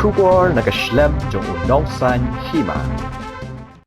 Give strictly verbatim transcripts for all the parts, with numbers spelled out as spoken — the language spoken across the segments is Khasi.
Khubor na ka shlem jong u nongsan hima.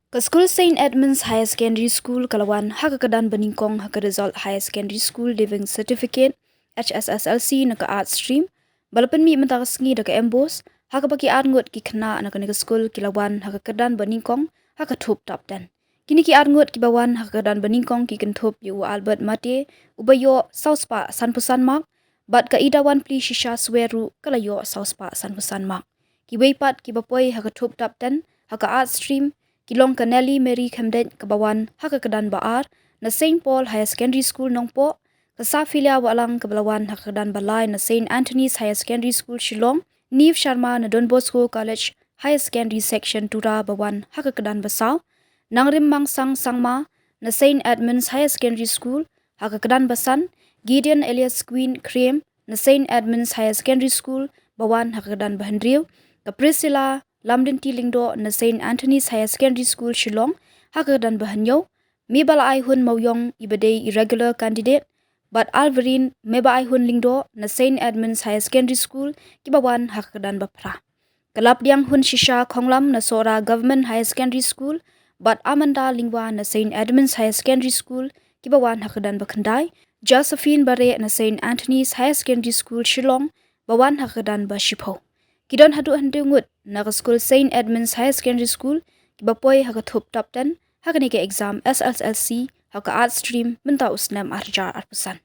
Ka skul Saint Edmund's Higher Secondary School ka la wan ha ka kyrdan ba nyngkong ha ka result Higher Secondary School Leaving Certificate, H S S L C, na ka Arts Stream, ba la pynmih mynta ka sngi da ka MBOSE, ha kaba ki ar ngut ki khynnah na kane ka skul ki la wan ha ka kyrdan ba nyngkong ha ka thup top ten. Kine ki ar ngut kiba wan ha ka kyrdan ba nyngkong ki kynthup ïa u Albert Mate, uba ïoh saw spah sanphew san mark, bad ka Ida Wanpli Shisha Swer ruh ka la ïoh saw spah sanphew san mark. Kiwei pat kiba poi ha ka thup top ten ha ka Arts Stream ki long ka Nelly Mary Khemdeit kaba wan ha ka kyrdan ba ar na Saint Paul Higher Secondary School Nongpoh, ka Saphilia Wahlang kaba la wan ha ka kyrdan ba lai na Saint Anthony's Higher Secondary School Shillong, Neve Sharma na Don Bosco College Higher Secondary Section Tura ba wan ha ka kyrdan ba saw, Nangrim Mangsang Sangma na Saint Edmund's Higher Secondary School ha ka kyrdan ba san, Gideon Elias Queen Khrem na Saint Edmund's Higher Secondary School ba wan ha ka kyrdan ba hynriew, ka Priscilla Lamdynti Lyngdoh na Saint Anthony's Higher Secondary School Shillong ha ka kyrdan ba hynñiew, Mebalaihun Mawiong iba dei i regular candidate, bad Alverine Mebaihun Lyngdoh na Saint Edmund's Higher Secondary School kiba wan ha ka kyrdan ba phra. Ka Lapdianghun Shisha Khonglam na Sohra Government Higher Secondary School, bad Amanda Lyngwa na Saint Edmund's Higher Secondary School kiba wan ha ka kyrdan ba khyndai, Josephine Bareh na Saint Anthony's Higher Secondary School Shillong ba wan ha ka kyrdan ba shiphew. Ki don haduh hynriew ngut na ka skul Saint Edmund's Higher Secondary School kiba poi ha ka thup top ten ha kane ka exam S S L C ha ka Arts Stream mynta u snem ar hajar arphew san.